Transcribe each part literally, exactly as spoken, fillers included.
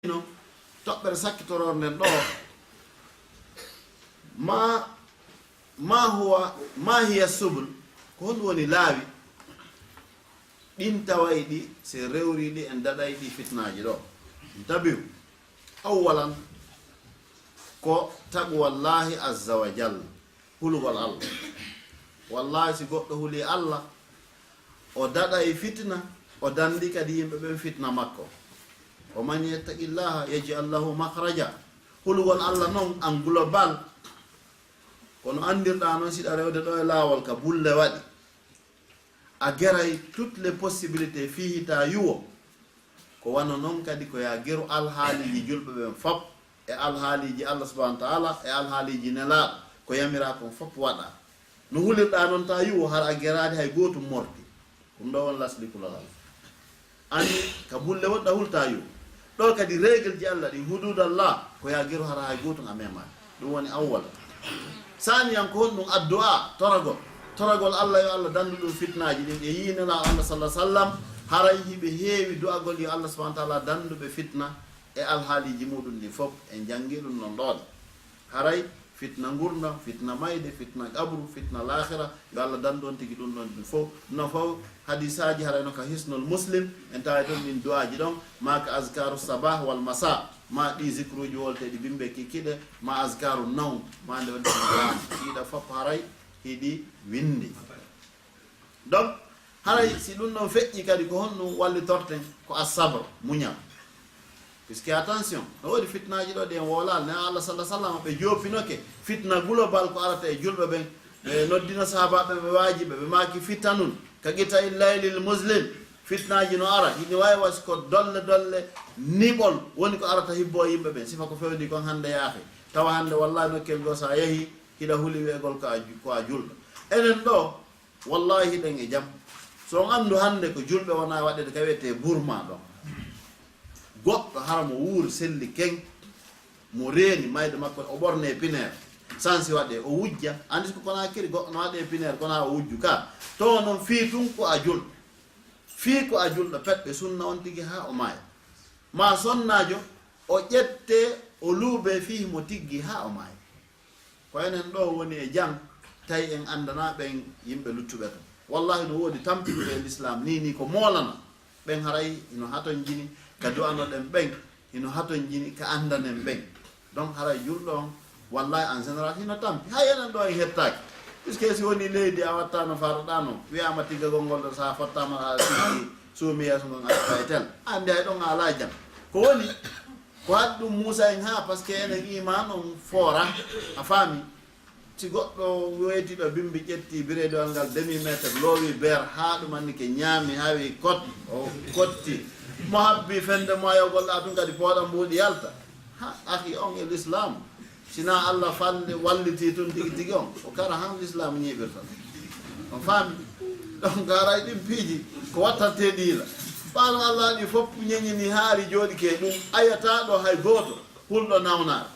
No toɓɓere sakkitoroore nden ɗo, ma ma huwa ma hiya subul, ko honɗum woni laawi ɗin tawayɗi, si rewri ɗi en daɗay ɗi fitnaaji ɗo? Tabiu, awwalan, ko taqwallahi azza wa jalla, hulugol Allah. Wallahi, si goɗɗo huli Allah, o daɗay fitna, o dandi kadi yimɓe ɓen fitna makko. Wa man yattaqillaha yaj'al lahu makhraja. Hulugol Allah non en global, kono andirɗa non, siɗa rewde ɗo e laawol ka bulle waɗi, a geray toutes les possibilités fii hita yuwo. Ko wano non kadi ko ya geru alhaaliiji julɓe ɓen fop, e alhaaliiji Allah subhanahu wa ta'ala, e alhaaliiji nelaaɗo, ko yamira kon fop waɗa. No hulirɗa non ta yuwo, hara a geraade hay gootum morti. Ɗum ɗo won lasli kulal Allah. Ani ka bulle woɗɗa hulta yuwo. Ɗo kadi règle ji Allah ɗin, hudud Allah, ko ya geru hara hay gootum a memaade. Ɗum woni awwal. Saniyan ko honɗum? Addu'a, toragol. Toragol Allah yo Allah dandu ɗum fitnaaji ɗin. E yii Nelaaɗo Allah sallallahu alaihi wasallam, haray hiɓe heewi du'agol yo Allah subhanahu wa ta'ala dandu ɓe fitna e alhaaliiji muɗum ɗin fof. En janngi ɗum non ɗoon. Haray fitna ngurndan, fitna mayde, fitna qabru, fitna laakhira, yo Allah dandu on tigi ɗum ɗon ɗum fof. No fof hadisaaji haray no ka Hisnul Muslim, en tawa toon ɗin du'aaji ɗon, ma ka azkaru sabah wal masa, ma ɗi zikruuji wolteeɗi bimbi kikiɗe, ma azkaru nawm, ma nde wonde ɗiɗa fof haray hiɗi winndi. Donc, haray si ɗum ɗon feƴƴi kadi, ko honɗum wallitorten? Ko as-sabr, muñal. Puisque attention, no woodi fitnaaji ɗo ɗi en wowlaali. Nelaaɗo Allah sallallahu alaihi wasallam, ɓe joppinoke fitna global ko arata e julɓe ɓen. Ɓe noddino sahaabaaɓe ɓe waajiɓe, ɓe maaki fitanun ka qita'il laylil muslim. Fitnaaji no ara, hino waawi was ko dolle dolle niɓol woni ko arata hibbo yimɓe ɓen. Sifa ko fewndi kon hannde yaaki. Tawa hannde wallahi nokkel goo sa yehi, hiɗa huli wi'egol ko a ju-, ko a julɗo. Enen ɗo, wallahi hiɗen e jam. So on anndu hannde ko julɓe wona waɗede ka wi'etee Burma ɗon. Goɗɗo hara mo wuuri selli ken, mo reeni mayde makko, o ɓorne pineer. Sansi waɗe, o wujja. Andi ko Konaakiri goɗɗo no waɗe pineer, kono o wujju ka. To non fii tun ko a julɗo. Fii ko a julɗo pet ɓe sunna on tigi haa o maaya. Ma sonnaajo, o ƴette, o luube fii mo tiggi haa o maaya. Ko enen ɗo woni e jam, tawi en anndana ɓen yimɓe luttuɓe ton. Wallahi no woodi tampiɗuɓe e l'islam ni, ni ko moolana. Ɓen haray hino hatonjini ka du'anoɗen ɓen, hino hatonjini ka anndanen ɓen. Donc haray julɗo on, wallahi en général hino tampi. Hay enen ɗo en hettaaki. Puisque si woni leydi a wattano faroɗano, wi'ama tiggagol ngol ɗo sa fottama a tiggi suumi yeeso ngon a e tel. Andi hay ɗon a ala jam. Ko woni, ko haɗi ɗum Muusa en haa, parce que enen iman on foora, a faami? Si goɗɗo weeti ɗo bimbi, ƴetti bireediwal ngal demi meter, loowi beer haa ɗum anni ke ñaami, haa wi kot, o kotti. Mo habbi fende mo ayogol ɗa tun kadi pooɗa mbuuɗi yalta. Ha, akhi, on e l'islam. Sina Allah falli, walliti tun tigi tigi on. O kara han l'islam ñiiɓirta. On faami? Donc haray ɗin piiji, ko wattante ɗiila. Ɓaalo Allah ɗi fof ñeñini haari jooɗi ke ɗum. Ayata ɗo hay gooto, hulɗo nawnaare.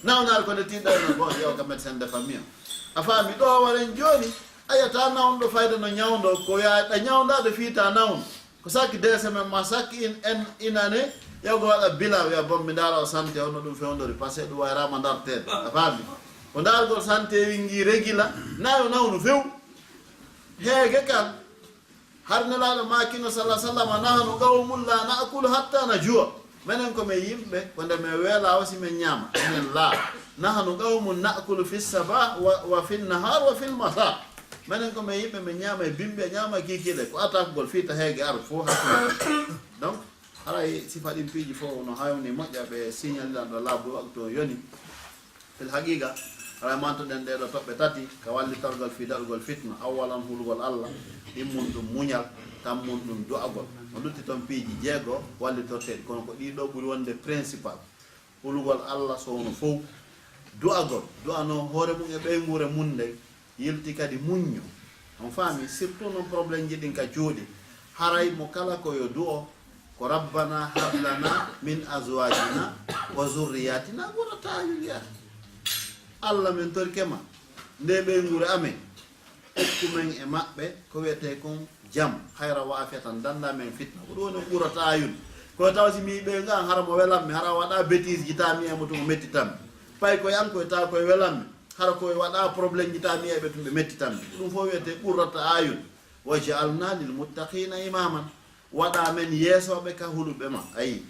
Nawnaare ko nde tiɗɗa no bon, yaw ka médecin de famille o. A faami, ɗo waren jooni, a yiyata nawnuɗo fayda no ñawndo, ko yaɗa ñawndaade fiita nawnu. Ko sakki deux semaines ma sakki in, en, une année, yaw ko waɗa bilan, wiya bon, mi ndaara o santé, hono ɗum fewndori, parce que ɗum wayrama ndarteede. A faami? Ko ndaargol santé wingi regila, nayo nawnu few. Heege kan, Har Nelaaɗo maakino, sallallahu alaihi wasallam, "Nahnu qawmun la na'kulu hatta najua." Menen ko men yimɓe, ko nde men weela o si men ñaama, men laa. "Nahnu qawmun na'kulu fi sabah wa, wa fi nahar wa fil masa." Menen ko men yimɓe, men ñaama e bimbi, ñaama e kikiɗe, ko atakugol fiita heege aro fof hakkunde. Donc, haray sifa ɗin piiji fof no hawni moƴƴa ɓe signalilan ɗo laabu waktu o yoni. Fil haqiqa, haray mantoɗen ɗee ɗoo toɓɓe tati ka wallitorgal fii daɗugol fitna, awwalan hulugol Allah, ɗimmun ɗum muñal, tammun ɗum du'agol. No lutti toon piiji jeego wallitorteeɗi, kono ko ɗii ɗoo ɓuri wonde principal. Hulugol Allah sowno fow, du'agol, du'anoo hoore mum e ɓeynguure mum nden, yilti kadi muñño. On faami, surtout noon problème ji ɗin ka cuuɗi. Haray mo kala ko yo du'o, ko "Rabbana hab lana min azwajina wa zurriyatina qurrata a'yun" ya. Allah, min torike ma, nde ɓeynguure amen, okku men e maɓɓe ko wiyetee kon jam, hayra wa afiya, tan danda men fitna. Ko ɗum woni qurrata a'yun. Ko taw si mi ɓe nga hara mo welammi, hara waɗa bêtise ji ta mi e mo tun mettitammi. Pay ko yan ko ta ko welammi, hara ko waɗa problème ji ta mi e ɓe tun ɓe mettitammi. Ɗum fof wiyete qurrata ayun. Waj'alna lil muttaqina imaman. Waɗa men yeesoɓe ka huluɓe ma. Ayi.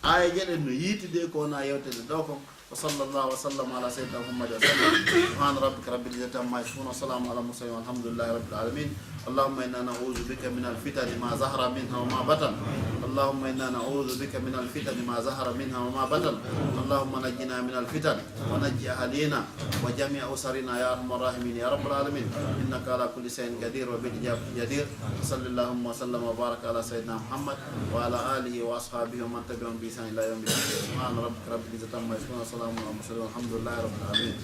Aya jeɗen no yiitide ko na yewtede ɗo kon. وصلى الله وسلم على سيدنا محمد وسلم. سبحان ربك رب العزة عما يصفون، وسلام على المرسلين، والحمد لله رب العالمين. اللهم إنا نعوذ بك من الفتن ما ظهر منها وما بطن. اللهم إنا نعوذ بك من الفتن ما ظهر منها وما بطن. اللهم نجنا من الفتن ونج أهلينا وجميع أسرنا يا أرحم الراحمين يا رب العالمين. إنك على كل شيء قدير وبالإجابة جدير. وصل اللهم وسلم وبارك على سيدنا محمد وعلى آله وأصحابه ومن تبعهم بإحسان إلى يوم الدين. سبحان ربك رب العزة عما يصفون، وسلام على المرسلين، والحمد لله رب العالمين.